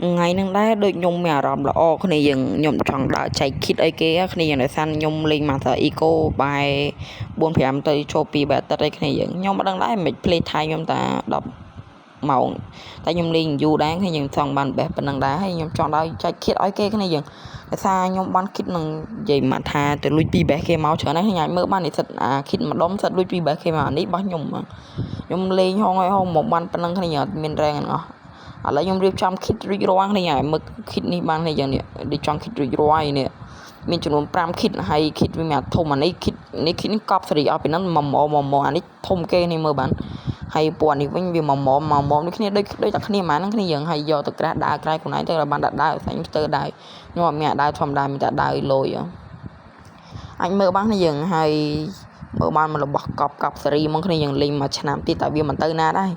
ថ្ងៃហ្នឹងដែរដូចខ្ញុំមានអារម្មណ៍ល្អគ្នាយើងខ្ញុំចង់ដើរចែក kit អីគេគ្នាយើងដោយសារខ្ញុំលេង Master Eco បែ4 5ទៅចូល2បែអាទិត្យអីគ្នាយើងខ្ញុំមិនដឹងដែរមិន play time ខ្ញុំតា10ម៉ោងតែខ្ញុំលេងយូរដែរគ្នាយើងចង់បានបេះប៉ុណ្ណឹងដែរហើយខ្ញុំចង់ដើរចែក kit ឲ្យគេគ្នាយើងដោយសារខ្ញុំបាន kit នឹងនិយាយមកថាទៅលួចពីបេះគេមកច្រើនណាស់ខ្ញុំអាចមើលបាននិស្សិតអា kit ម្ដុំសិតលួចពីបេះគេមកនេះរបស់ខ្ញុំខ្ញុំលេងហងឲ្យហងមកបានប៉ុណ្ណឹងគ្នាអត់មានរែងអស់ឥឡូវខ្ញុំរៀបចំ kit រួចរាល់គ្នាហើយមើល kit នេះបានគ្នាយ៉ាងនេះដូចចង់ kit រួចរាល់នេះមានចំនួន5 kit ហើយ kit វាមានធំអានេះ kit នេះ kit នេះកប់សេរីអស់ពីហ្នឹងមួយម៉មមួយអានេះធំគេនេះមើលបានហើយពណ៌នេះវិញវាមួយម៉មមួយម៉មដូចគ្នាដូចដូចតែគ្នាហ្មងហ្នឹងគ្នាយើងហើយយកទៅក្រាស់ដើរក្រៅខ្លួនឯងទៅបានដាក់ដើរស្អញស្ទើដើរខ្ញុំអត់មានអាដាវធម្មតាមានតែដាវលយអាចមើលបានគ្នាយើងហើយមើលបានមករបស់កប់កប់សេរីហ្មងគ្នាយើងលេងមួយឆ្នាំទៀតតែវាមិនទៅណាដែរ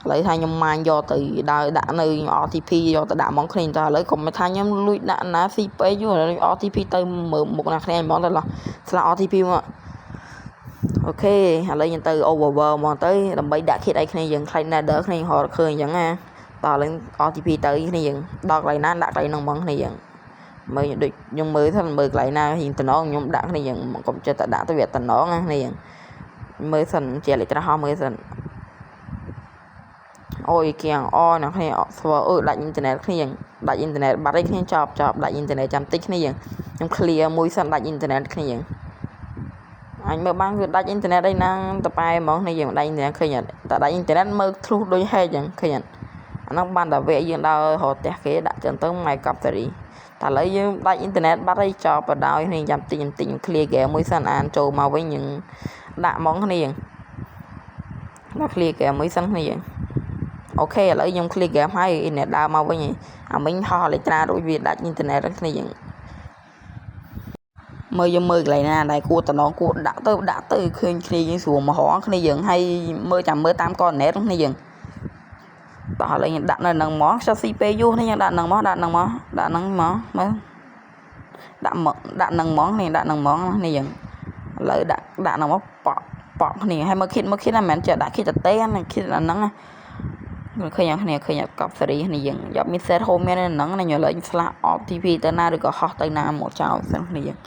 ឥឡូវថាខ្ញុំម៉ាញយកទៅដើរដាក់នៅ RTP យកទៅដាក់ហ្មងគ្នាតើឥឡូវកុំថាខ្ញុំលួចដាក់ណា CP យូរ RTP ទៅមើលមុខណាគ្នាហ្មងទៅឡោះស្លាក RTP មក OK ឥឡូវខ្ញុំទៅ overworld ហ្មងទៅដើម្បីដាក់ kit ឲ្យគ្នាយើងខ្លាច Nether គ្នារត់ឃើញអញ្ចឹងណាតោះឥឡូវ RTP ទៅគ្នាយើងដល់កន្លែងណាដាក់កន្លែងហ្នឹងហ្មងគ្នាយើងមើលដូចខ្ញុំមើលថាមើលកន្លែងណារៀងតំណងខ្ញុំដាក់គ្នាយើងកុំចិត្តតែដាក់ទៅវាតំណងណាគ្នាយើងមើលសិនជាលេចត្រាស់មើលសិនអូយគៀងអអ្នកគ្នាស្វើអឺដាច់អ៊ីនធឺណិតគ្នាយើងដាច់អ៊ីនធឺណិតបាត់អីគ្នាចប់ចប់ដាច់អ៊ីនធឺណិតចាំតិចគ្នាយើងខ្ញុំ clear មួយសិនដាច់អ៊ីនធឺណិតគ្នាយើងអញមើលបានគឺដាច់អ៊ីនធឺណិតអីណាតប៉ែហ្មងគ្នាយើងដាច់អ៊ីនធឺណិតឃើញអត់តែដាច់អ៊ីនធឺណិតមើលធ្លុះដូចហែកចឹងឃើញអត់អាហ្នឹងបានតែវគ្គយើងដើររកផ្ទះគេដាក់ចឹងទៅម៉ែកប់សេរីតែឥឡូវយើងដាច់អ៊ីនធឺណិតបាត់អីចប់បដ ாய் គ្នាចាំតិចចាំតិច clear game មួយសិនអានចូលមកវិញយើងដាក់ហ្មងគ្នាយើងដាក់ clear game មួយសិនគ្នាយើង OK ឥឡូវខ្ញុំ clear game ហើយអ៊ីនធឺណិតដើរមកវិញអាមិញហោះអេលេត្រារួចវាដាច់អ៊ីនធឺណិតហ្នឹងគ្នាយើងមើលយើងមើលកន្លែងណាដែលគួរតំណងគួរដាក់ទៅដាក់ទៅឃើញគ្នាយើងស្រួលមករងគ្នាយើងហើយមើលចាំមើលតាមកណេតគ្នាយើងតោះឥឡូវខ្ញុំដាក់នៅនឹងមកខ្ជិលស៊ីពេលយូរនេះយើងដាក់នឹងមកដាក់នឹងមកដាក់នឹងមកមើលដាក់មកដាក់នឹងហ្មងនេះដាក់នឹងហ្មងនេះយើងឥឡូវដាក់ដាក់នឹងមកប៉ក់ប៉ក់គ្នាហើយមើល kit មើល kit ណាមិនមែនចេះដាក់ kit តទេណា kit អាហ្នឹងណាឃើញគ្នាឃើញកប់សេរីគ្នាយើងយកមាន set home មានហ្នឹងណាញ៉លេងស្លាក់ RTP ទៅណាឬក៏ហោះទៅណាមកចោលសិនគ្នាយើង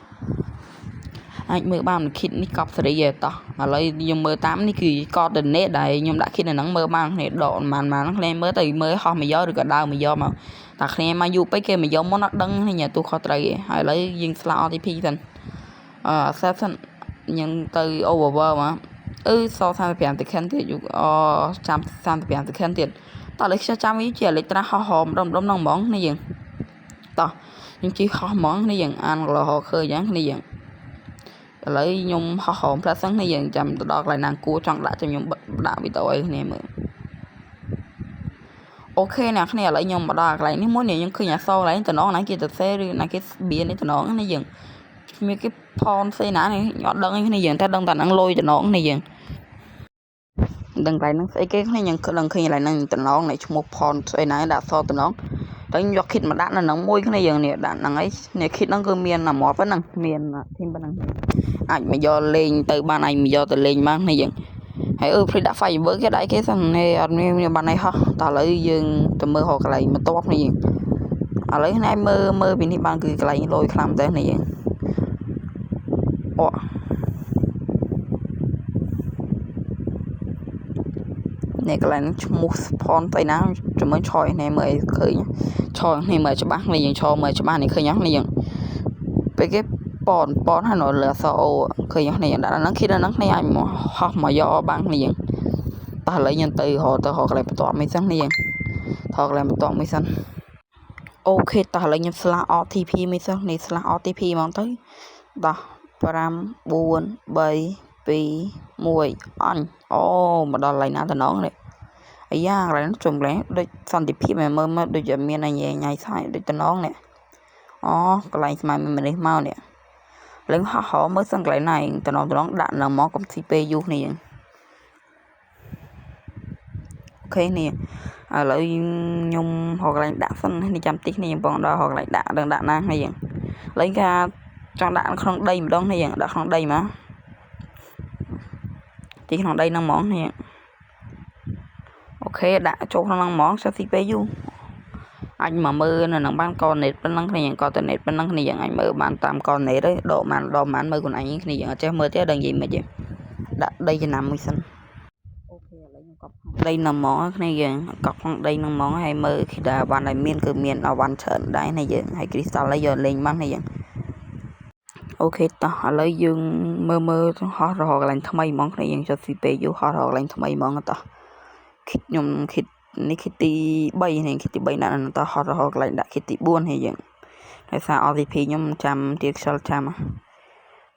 អាចមើលបាន kit នេះកប់សេរីឯតោះឥឡូវខ្ញុំមើលតាមនេះគឺកតនេដែលខ្ញុំដាក់ kit នៅហ្នឹងមើលបានគ្នាដកប៉ុន្មានប៉ុន្មានគ្នាមើលទៅមើលហោះមកយកឬក៏ដើរមកយកមកតែគ្នាមកយូរពេកគេមកយកមុនអត់ដឹងគ្នាទូខុសត្រូវឯងហើយឥឡូវយើងស្លាក RTP សិនអឺ accept សិនយើងទៅ overworld មកអឺសល់35 second ទៀតអូចាំ35 second ទៀតតោះឥឡូវខ្ញុំចាំវាជាអេឡិចត្រាហោះហមដុំដុំហ្នឹងហ្មងនេះយើងតោះខ្ញុំជិះហោះហ្មងនេះយើងអានលោឃើញហ្នឹងនេះយើងឥឡូវខ្ញុំហោះហមផ្លែសិននេះយើងចាំទៅដល់កន្លែងណាគួរចង់ដាក់ចាំខ្ញុំដាក់វីដេអូឲ្យគ្នាមើល OK អ្នកគ្នាឥឡូវខ្ញុំមកដល់កន្លែងនេះមួយនេះខ្ញុំឃើញអក្សរកន្លែងតំណងណាគេទៅសេឬណាគេបៀនេះតំណងនេះយើងមានគេផនសេណានេះខ្ញុំអត់ដឹងទេគ្នាយើងតែដឹងតែហ្នឹងលុយតំណងនេះយើងដឹងកន្លែងហ្នឹងស្អីគេគ្នាយើងដឹងឃើញកន្លែងហ្នឹងតំណងនៃឈ្មោះផនស្អីណាដាក់អក្សរតំណងតែខ្ញុំយក kit មកដាក់នៅហ្នឹងមួយគ្នាយើងនេះដាក់ហ្នឹងអីនេះ kit ហ្នឹងគឺមានអាមាត់ប៉ុណ្ណឹងមានធីមប៉ុណ្ណឹងអាចមកយកលេងទៅបានអាចមកយកទៅលេងបានគ្នាយើងហើយអឺភ្លេចដាក់ firework គេដៃគេសិននេះអត់មានបានអីហោះតោះឥឡូវយើងទៅមើលរកកន្លែងបន្ទាប់នេះយើងឥឡូវនេះមើលមើលពីនេះបានគឺកន្លែងលយខ្លាំងតែនេះយើងអូនេះកន្លែងឈ្មោះផនស្អីណាចាំមើលឆយនេះមើលឲ្យឃើញឆយនេះមើលច្បាស់នេះយើងឆមើលច្បាស់នេះឃើញអត់នេះយើងពេលគេប៉នប៉នហើយនៅលើអក្សរអូឃើញនេះដាក់ហ្នឹងគិតហ្នឹងគ្នាអាចមកហោះមកយកបានគ្នាយើងតោះឥឡូវខ្ញុំទៅរកទៅរកកន្លែងបន្ទាប់មួយសិននេះយើងថតកន្លែងបន្ទាប់មួយសិន OK តោះឥឡូវខ្ញុំស្លាក RTP មួយសិននេះស្លាក RTP ហ្មងទៅតោះ5 4 3 2 1អញអូមកដល់កន្លែងណាតំណងនេះអាយ៉ាកន្លែងជុំកន្លែងដូចសន្តិភាពមើលមើលដូចជាមានអញញ៉ៃឆាយដូចតំណងនេះអូកន្លែងស្មៃមានមនុស្សមកនេះឡើងហោះហោមើលសិនកន្លែងណាតំណងតំណងដាក់នៅមកកុំស៊ីពេលយូរគ្នា OK នេះឥឡូវខ្ញុំរកកន្លែងដាក់សិននេះចាំតិចនេះខ្ញុំបងដល់រកកន្លែងដាក់ដឹងដាក់ណានេះយើងឥឡូវគេចង់ដាក់ក្នុងដីម្ដងនេះយើងដាក់ក្នុងដីមកទីក្នុងដីហ្នឹងហ្មងនេះ OK ដាក់ចូលក្នុងហ្នឹងហ្មងសិតស៊ីពេលយូរ អាចមកមើលនៅនឹងបានកណេតប៉ុណ្ណឹងគ្នាយើងកតណេតប៉ុណ្ណឹងគ្នាយើងអាចមើលបានតាមកណេតទៅដកបានដកបានមើលខ្លួនឯងគ្នាយើងអត់ចេះមើលទេដឹងនិយាយមិនទេដាក់ដីចំណាំមួយសិន OK ឥឡូវខ្ញុំកប់ដីនឹងហ្មងគ្នាយើងកប់ក្នុងដីនឹងហ្មងហើយមើលគិតាវ៉ាន់ដែលមានគឺមានអវ៉ាន់ច្រើនដែរណាយើងហើយគ្រីស្តាល់ឲ្យយកលេងបានណាយើង OK តោះឥឡូវយើងមើលមើលហោះរកកន្លែងថ្មីហ្មងគ្នាយើងចុច CPU ហោះរកកន្លែងថ្មីហ្មងតោះ kit ខ្ញុំ kit នេះ kit ទី3នេះ kit ទី3ដាក់តោះហោះរកកន្លែងដាក់ kit ទី4នេះយើងដោយសារ RTP ខ្ញុំចាំទៀតខ្យល់ចាំ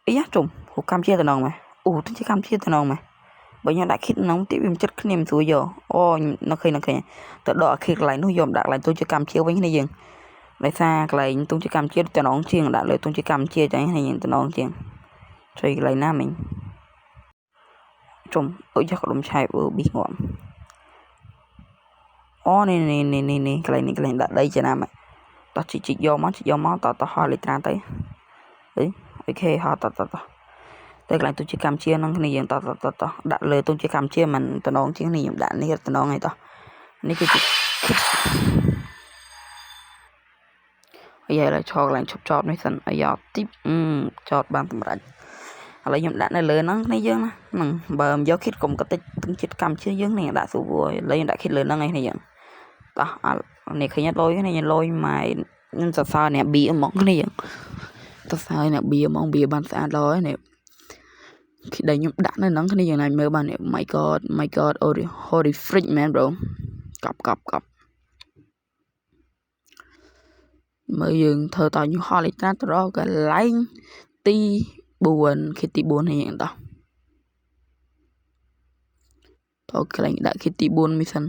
អីយ៉ាជុំហូកម្ពុជាតំណងម៉េះអូទៅជាកម្ពុជាតំណងម៉េះបើខ្ញុំដាក់ kit ក្នុងទីវាមិនចិត្តគ្នាមិនស្រួលយកអូនៅឃើញនៅឃើញទៅដក kit កន្លែងនោះយកដាក់កន្លែងទូជាកម្ពុជាវិញគ្នាយើងដោយសារកន្លែងទងជាកម្ពុជាតំណងជាងដាក់លើទងជាកម្ពុជាចឹងគ្នាយើងតំណងជាងជួយកន្លែងណាមិញជុំអុយយកដុំឆែបអឺប៊ីងាប់អូនេះនេះនេះនេះនេះកន្លែងនេះកន្លែងដាក់ដីចំណាំតោះជីកជីកយកមកជីកយកមកតោះតោះហោះលេត្រាទៅអី OK ហោះតោះតោះតោះទៅកន្លែងទងជាកម្ពុជាហ្នឹងគ្នាយើងតោះតោះតោះតោះដាក់លើទងជាកម្ពុជាមិនតំណងជាងនេះខ្ញុំដាក់នេះតំណងឯងតោះនេះគឺជាអាយឥឡូវឈរកន្លែងឈប់ចតនេះសិនអាយ៉ាទីចតបានសម្រេចឥឡូវខ្ញុំដាក់នៅលើហ្នឹងគ្នាយើងណាហ្នឹងបើមិនយក kit កុំកតិចទងជាតិកម្ពុជាយើងនេះដាក់ស្រួលឥឡូវខ្ញុំដាក់ kit លើហ្នឹងឯងគ្នាយើងតោះនេះឃើញលយនេះលយម៉ែខ្ញុំសរសើរអ្នកប៊ីហ្មងគ្នាយើងសរសើរអ្នកប៊ីហ្មងប៊ីបានស្អាតល្អនេះ kit ដែលខ្ញុំដាក់នៅហ្នឹងគ្នាយើងអាចមើលបាននេះ My god, my god, holy freak man bro កប់កប់កប់មើលយើងធ្វើតញហោះលេត្រាទៅរកកន្លែងទី4 kit ទី4នេះយើងតោះតោះកន្លែងដាក់ kit ទី4មួយសិនត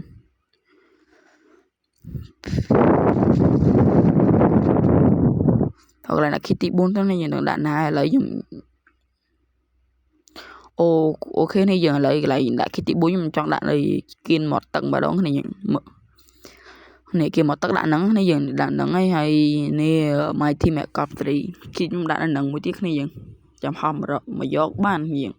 ោះកន្លែងដាក់ kit ទី4ទៅនេះយើងនឹងដាក់ណាឥឡូវខ្ញុំអូ OK នេះយើងឥឡូវកន្លែងដាក់ kit ទី4ខ្ញុំចង់ដាក់នៅគៀនមាត់ទឹកម្ដងនេះយើងនេះគេមកទឹកដាក់ហ្នឹងនេះយើងដាក់ហ្នឹងហើយហើយនេះ my team កប់3 kit ខ្ញុំដាក់នៅហ្នឹងមួយទៀតគ្នាយើងចាំហោះមកយកបានយើង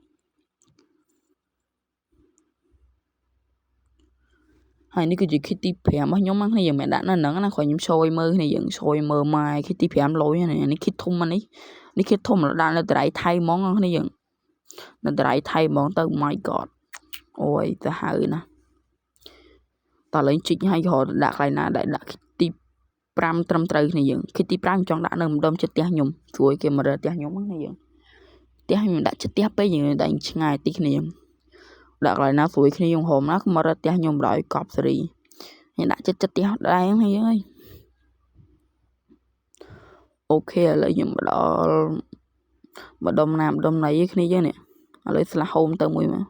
ហើយនេះគឺជា kit ទី5របស់ខ្ញុំហ្នឹងគ្នាយើងមិនដាក់នៅហ្នឹងណាគ្រាន់ខ្ញុំ show ឲ្យមើលគ្នាយើង show ឲ្យមើលម៉ែ kit ទី5លយនេះ kit ធំនេះនេះ kit ធំដាក់នៅតរៃថៃហ្មងគ្នាយើងនៅតរៃថៃហ្មងទៅ my god អូយទៅហៅណាតើឡើងជីកឲ្យរហដាក់កន្លែងណាដែលដាក់ kit ទី5ត្រឹមត្រូវគ្នាយើង kit ទី5ចង់ដាក់នៅម្ដុំចិត្តផ្ទះខ្ញុំស្រួយគេមករកផ្ទះខ្ញុំហ្នឹងយើងផ្ទះខ្ញុំដាក់ចិត្តផ្ទះពេកយើងដាក់ឆ្ងាយតិចគ្នាដាក់កន្លែងណាស្រួយគ្នាយើងហមណាមករកផ្ទះខ្ញុំបណ្ដោយកប់សេរីខ្ញុំដាក់ចិត្តចិត្តផ្ទះដែរហ្នឹងយើងអើយ OK ឥឡូវខ្ញុំមកដល់ម្ដុំណាម្ដុំណីគ្នាយើងនេះឥឡូវ slash home ទៅមួយមក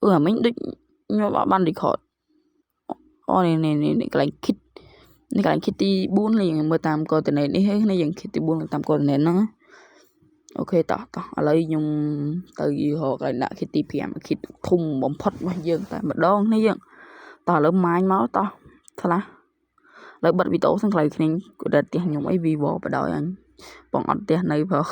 អឺអាមិញដូចខ្ញុំអត់បាន record អូនេះនេះនេះកន្លែង kit នេះកន្លែង kit ទី4នេះយើងមើលតាម coordinate នេះហើយនេះយើង kit ទី4តាម coordinate ហ្នឹង OK តោះតោះឥឡូវខ្ញុំទៅរកកន្លែងដាក់ kit ទី5 kit ធំបំផុតរបស់យើងតែម្ដងនេះយើងតោះឥឡូវម៉ាញមកតោះខ្លះឥឡូវបិទវីដេអូសិនខ្លៃគ្នាគាត់ផ្ទះខ្ញុំអី Vivo បដ ாய் អញបងអត់ផ្ទះនៅផង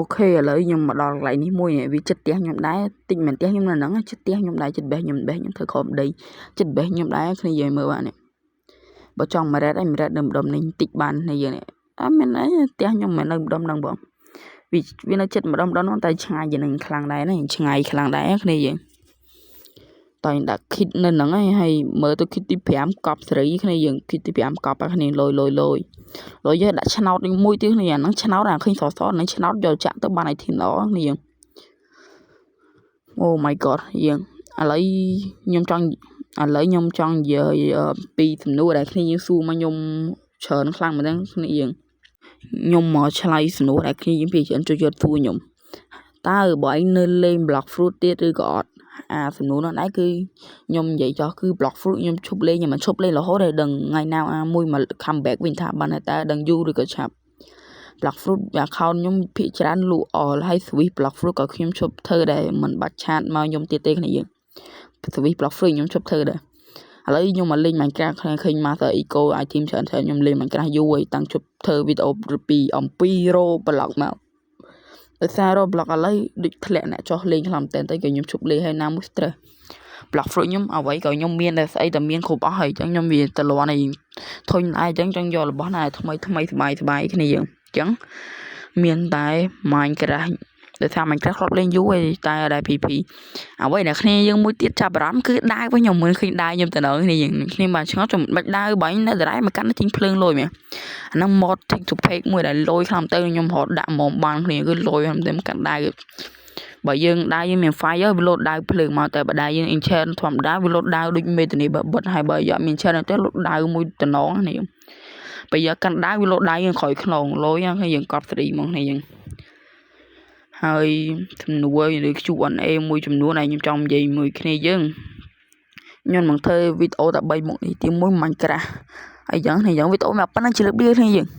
OK ឥឡូវខ្ញុំមកដល់កន្លែងនេះមួយវាចិត្តផ្ទះខ្ញុំដែរតិចមិនផ្ទះខ្ញុំនៅហ្នឹងចិត្តផ្ទះខ្ញុំដែរចិត្តបេះខ្ញុំបេះខ្ញុំធ្វើក្រោមដីចិត្តបេះខ្ញុំដែរគ្នាយើងមើលបាននេះបើចង់មករ៉េតអីមករ៉េតនៅម្ដុំនេះតិចបានគ្នាយើងនេះអត់មានអីផ្ទះខ្ញុំមិននៅម្ដុំហ្នឹងបងវានៅចិត្តម្ដុំម្ដុំហ្នឹងតែឆ្ងាយជាងនឹងខ្លាំងដែរណាឆ្ងាយខ្លាំងដែរគ្នាយើងតើដាក់ kit នៅហ្នឹងហើយហើយមើលទៅ kit ទី5កប់សេរីគ្នាយើង kit ទី5កប់គ្នាលយលយលយលយយើងដាក់ឆ្នោតមួយទៀតគ្នាអាហ្នឹងឆ្នោតអាឃើញសសហ្នឹងឆ្នោតយកចាក់ទៅបាន item ល្អគ្នាយើង Oh my god យើងឥឡូវខ្ញុំចង់ឥឡូវខ្ញុំចង់និយាយពីសំណួរដែលគ្នាយើងសួរមកខ្ញុំច្រើនខ្លាំងមែនទែនគ្នាយើងខ្ញុំមកឆ្លើយសំណួរដែលគ្នាយើងពីច្រើនចូលចិត្តសួរខ្ញុំតើបើឯងនៅលេង Blox Fruit ទៀតឬក៏អត់អាសំណួរនោះដែរគឺខ្ញុំនិយាយចោះគឺ Blox Fruit ខ្ញុំឈប់លេងខ្ញុំមិនឈប់លេងរហូតដល់ដឹងថ្ងៃណាមួយមក come back វិញថាបានតែដឹងយូរឬក៏ឆាប់ Blox Fruit account ខ្ញុំភាគច្រើនលក់អស់ហើយ Switch Blox Fruit ក៏ខ្ញុំឈប់ធ្វើដែរមិនបាច់ chat មកខ្ញុំទៀតទេគ្នាយើង Switch Blox Fruit ខ្ញុំឈប់ធ្វើដែរឥឡូវខ្ញុំមកលេង Minecraft ឃើញ Master Eco item ច្រើនច្រើនខ្ញុំលេង Minecraft យូរហើយតាំងជប់ធ្វើវីដេអូពីអំពី Roblox មក ដោយសារ Roblox ឥឡូវដូចធ្លាក់អ្នកចោះលេងខ្លាំងមែនតើទៅក៏ខ្ញុំឈប់លេងហើយណាមួយ stress Blox Fruit ខ្ញុំអ្វីក៏ខ្ញុំមានដែរស្អីតែមានគ្រប់អស់ហើយអញ្ចឹងខ្ញុំវាទៅលន់ហើយធុញដែរអញ្ចឹងចង់យករបស់ណាថ្មីថ្មីសบายសบายគ្នាយើងអញ្ចឹងមានតែ Minecraft ដោយសារ Minecraft ធ្លាប់លេងយូរហើយតែអត់ដែរ PVP អ្វីដែលគ្នាយើងមួយទៀតចាប់អារម្មណ៍គឺដាវវិញខ្ញុំមើលឃើញដាវខ្ញុំទៅដល់គ្នាយើងគ្នាបានឆ្ងល់ចាំបាច់ដាវបាញ់នៅដដែលមកកាន់ជីងភ្លើងលយមែនអាហ្នឹង mod texture pack មួយដែលលយខ្លាំងទៅខ្ញុំរត់ដាក់ហ្មងបានគ្នាគឺលយខ្លាំងទៅកាន់ដាវបើយើងដាវយើងមាន fire វាលោតដាវភ្លើងមកតែបើដាវយើង enchant ធម្មតាវាលោតដាវដូចមេធានីបើបិទហើយបើយកមាន enchant ទេលោតដាវមួយតំណងនេះបើយកកាន់ដាវវាលោតដាវយើងក្រោយខ្នងលយហើយយើងកប់សេរីហ្មងនេះយើងហើយសំណួរឬ Q&A មួយចំនួនដែលខ្ញុំចង់និយាយមួយគ្នាយើងខ្ញុំនឹងធ្វើវីដេអូតែ3មុខនេះទី1 Minecraft ហើយយ៉ាងនេះយ៉ាងវីដេអូមកប៉ុណ្ណឹងជម្រាបលាគ្នាយើង។